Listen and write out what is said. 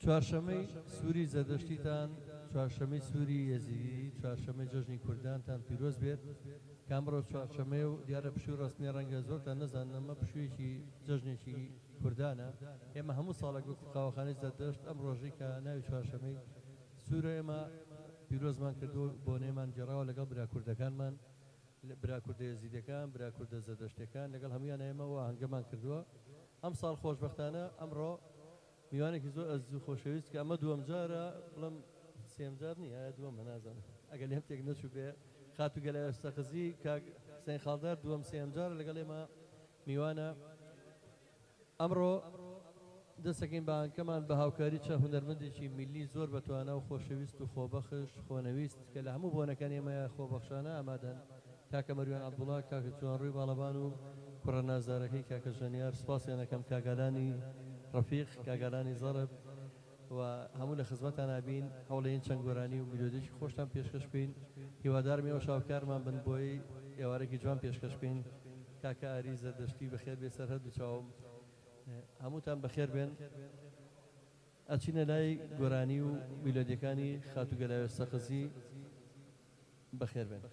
چوارشەمەی سووری زەردەشتیتان، چوارشەمەی سووری یەزیدی، چوارشەمەی جەژنی کوردانتان پیرۆز بێت. کە ئەمڕۆ چوارشەمەیە و دیارە پشووی ڕەسمییە، ڕەنگە زۆرتان نەزانن ئەمە پشوویەکی جەژنێکی کوردانە. ئێمە هەموو ساڵێک وەکو قاوەخانەی زەردەشت ئەم ڕۆژەی کە ناوی چوارشەمەی سوورە ئێمە پیرۆزمان کردووە و بۆنەیەمان گێڕاوە لەگەڵ برا کوردەکانمان، برا کوردە یەزیدیەکان، برا کوردە زەردەشتیەکان، لەگەڵ هەموویان ئێمە ئەو ئاهەنگەمان کردووە. ئەمساڵ خۆشبەختانە ئەمڕۆ میوانێکی زۆر ئەزیز و خۆشەویست کە ئەمە دووەم جارە بڵێم سێم جار نییە ئایا دووەمە نازانم ئەگەر لێم تێک نەچوو بێ خاتوو گەلاوێژ سەقزی کاک حسێن خاڵدار دووەم سێم جارە لەگەڵ ئێمە میوانە. ئەمڕۆ دەستەکەین بە ئاهەنگەکەمان بە هاوکاری چەند هونەرمەندێکی میللی زۆر بەتوانا و خۆشەویست و خۆبەخش خۆنەویست کە لە هەموو بۆنەکانی ئێمەیا خۆبەخشانە ئامادەن، کاکە مەروان عەبدوڵا، کاکە جوانڕووی باڵەبان و کوڕە نازدارەکەی کاکە ژەنیار، سوپاسیان ئەکەم کاک ئالانی ڕەفیق، کاک ئالانی زەڕب و هەموو لە خزمەتانا بین، هەوڵەین چەند گۆرانی و میلۆدیەکی خۆشتان پێشکەش بکەین، هیوادارم ئێوەش هاوکارمان بن بۆی ئێوارەکی جوان پێشکەش بکەین. کاکە ئاری زەردەشتی بەخێر بێ سەر هەردوو چاوم، هەمووتان بەخێر بێن. ئەچینە لای گۆرانی و میلۆدیەکانی خاتوو گەلاوێژ سەقزی. بەخێر بێن.